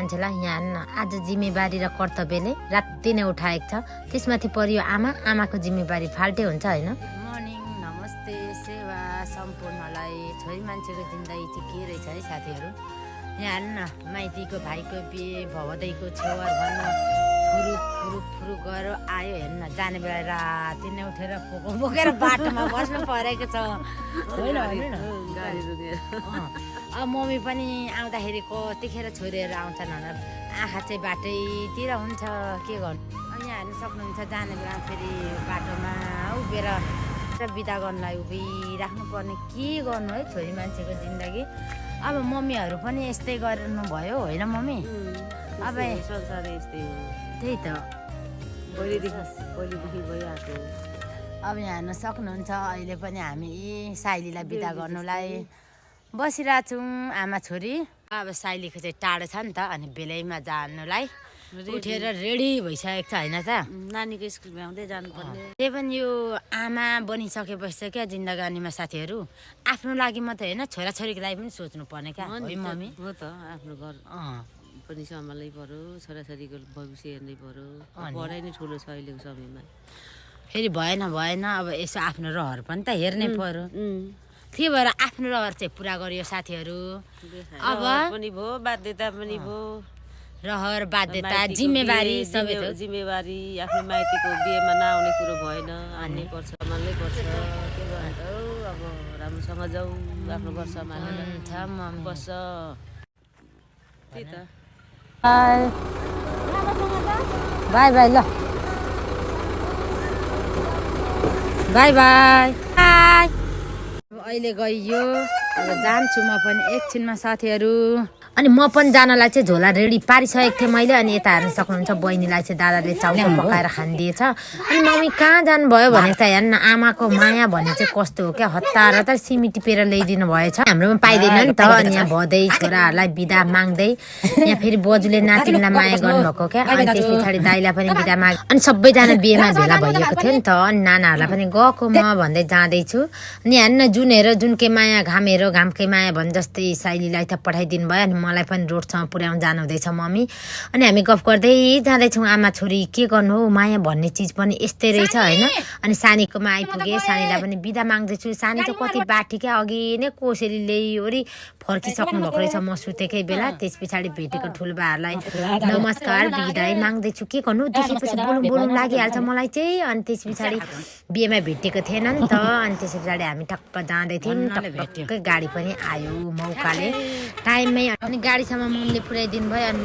मान्छेलाई यहाँ हेर्न आज जिम्मेवारी र कर्तव्यले राति नै उठाएको छ। त्यसमाथि परियो आमाको जिम्मेवारी फाल्टै हुन्छ हैन। मर्निङ नमस्ते सेवा सम्पूर्णलाई। छोरी मान्छेको जिन्दगी चाहिँ के रहेछ है साथीहरू। यहाँ हेर्न माइतीको भाइको बिहे भवदैको छेवर भन्न फुरुक गएर आयो। हेर्न जाने बेला राति नै उठेर बोकेर बाटोमा बस्नु परेको छ होइन गाडी रुकेर। अब मम्मी पनि आउँदाखेरि कतिखेर छोरीहरू आउँछन् भनेर आँखा चाहिँ बाटैतिर हुन्छ के गर्नु। अब यहाँ हेर्नु सक्नुहुन्छ जाने बेला फेरि बाटोमा उभिएर बिदा गर्नलाई उभिराख्नु पर्ने के गर्नु है छोरी मान्छेको जिन्दगी। अब मम्मीहरू पनि यस्तै गर्नु भयो होइन मम्मी। अब संसार यस्तै हो। त्यही त पहिलेदेखि भइरहेको। अब यहाँ हेर्न सक्नुहुन्छ अहिले पनि हामी साइलीलाई बिदा गर्नुलाई बसिरहेको छौँ आमा छोरी। अब साइलीको चाहिँ टाढो छ नि त अनि बेलैमा जानुलाई उठेर रेडी भइसकेको छ होइन त। नानीको स्कुल भ्याउँदै जानुपर्ने। त्यही पनि यो आमा बनिसकेपछि क्या जिन्दगानीमा साथीहरू आफ्नो लागि मात्रै होइन छोराछोरीको लागि पनि सोच्नु पर्ने क्या है मम्मी। हो त आफ्नो घर पनि सम्हाल्नै पर्यो, छोराछोरीको भविष्य हेर्नै पर्यो। पढाइ नै ठुलो छ अहिलेको समयमा। फेरि भएन अब यसो आफ्नो रहर पनि त हेर्नै पर्यो। त्यही भएर आफ्नो रहर चाहिँ पुरा गरियो साथीहरू। अब पनि भयो बाध्यता पनि भयो। रहर बाध्यता जिम्मेवारी सबै थियो। जिम्मेवारी आफ्नो माइतीको बिहेमा नआउने कुरो भएन। आउनै पर्छ, सम्हाल्नै पर्छ। के गर्नु त अब राम्रोसँग जाऊ आफ्नो घर सम्हालेर छ मम्मी बस्छ। त्यही त बाई बाई ल बाई बाई बाई। अहिले गइयो अब जान्छु म पनि एकछिनमा साथीहरू। अनि म पनि जानलाई चाहिँ झोला रेडी पारिसकेको थिएँ मैले। अनि यता हेर्न सक्नुहुन्छ बहिनीलाई चाहिँ दादाले चाउचाउ पकाएर खानिदिएछ। अनि मम्मी कहाँ जानुभयो भने त हेर्न आमाको माया भने चाहिँ कस्तो हो क्या। हतार हतार सिमी टिपेर ल्याइदिनु भएछ। हाम्रोमा पाइँदैन नि त। अनि यहाँ भदै छोराहरूलाई बिदा माग्दै यहाँ फेरि बजुले नातिनीलाई माया गर्नुभएको क्या। अनि त्यस पछाडि दाइलाई पनि बिदा माग अनि सबैजना बिहेमा भेला भइएको थियो नि त। अनि नानाहरूलाई पनि गएको म भन्दै जाँदैछु। अनि हेर्न जुनकै माया घामकै माया भन् जस्तै साइलीलाई त पठाइदिनु भयो। अनि मलाई पनि रोडसम्म पुर्याउनु जानु हुँदैछ मम्मी। अनि हामी गफ गर्दै जाँदैछौँ आमा छोरी के गर्नु हौ माया भन्ने चिज पनि यस्तै रहेछ होइन। अनि सानीकोमा आइपुगेँ। सानीलाई पनि बिदा माग्दैछु। सानी त कति बाटी क्या अघि नै कोसेली ल्याइवरी फर्किसक्नु भएको रहेछ म सुतेकै बेला। त्यस पछाडि भेटेको ठुल्बाहरूलाई नमस्कार बिदाई माग्दैछु। के गर्नु देखेपछि बोल्नु लागिहाल्छ मलाई चाहिँ। अनि त्यस पछाडि बिहेमा भेटेको थिएन नि त। अनि त्यस पछाडि हामी टक्क जाँदै थियौँ। टक्कै गाडी पनि आयो मौकाले टाइममै। अनि गाडीसम्म मम्मीले पुर्याइदिनु भयो। अनि